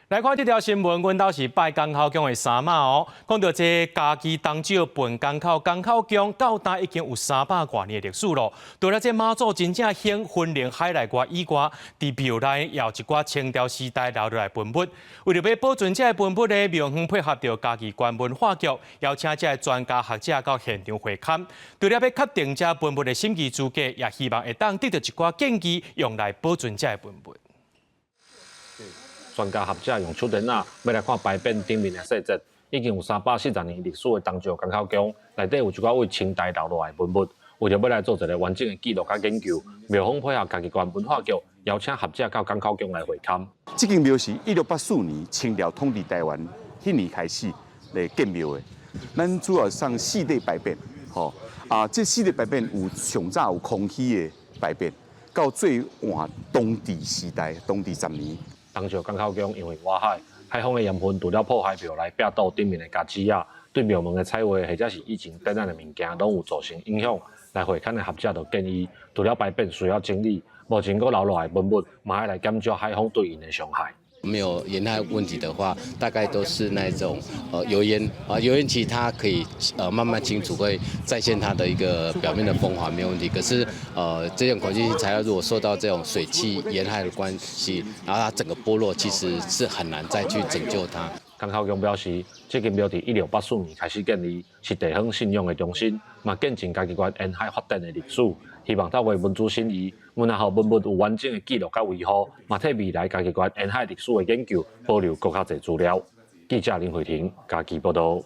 來看這條新聞，阮兜是拜江口宮的三媽哦。講到這嘉義東石笨江口江口宮，到今已經有三百外年的歷史咯。除了這媽祖真正興雲苓海內外以外，佇廟內也有一寡清朝時代留落來文物。為著欲保存這个文物咧，廟方配合著嘉義縣文化局，邀請這个專家學者到現場會勘。除了欲確定這文物的審級資格，也希望會當得到一寡建議，用來保存這个文物。專家學者用手電仔欲來看牌匾頂面的細節，已經有340年歷史的東石江口宮內底有一寡對清代留落來的文物，為著欲來做一個完整的記錄佮研究，廟方配合嘉義縣文化局，邀請學者到江口宮來會勘。這間廟是1684年清朝統治台灣彼年開始來建廟的。咱主要上四塊牌匾，吼啊，這四塊牌匾有上早有康熙的牌匾，到最晚同治時代，同治10年。東石江口宮因為外海海風的鹽分，除了破壞廟內壁桌頂面的膠紙仔，對廟門的彩畫或者是以前展覽的物件，攏有造成影響。來會勘的學者就建議，除了牌匾需要整理，目前閣留落來的文物，嘛愛來減少海風對𪜶的傷害。沒有鹽害問題的話，大概都是那種油煙啊，油煙其實它可以慢慢清除，會再現它的一個表面的風華沒有問題。可是這種孔隙性材料如果受到這種水汽鹽害的關係，然後它整個剝落，其實是很難再去拯救它。江口宮表示，這間廟佇1684年開始建立，是地方信仰的中心，嘛見證嘉義縣沿海發展的歷史。希望透過文資審議，阮若予文物有完整的記錄佮維護，嘛替未來嘉義縣沿海歷史的研究保留閣較濟資料。記者林慧婷嘉義報道。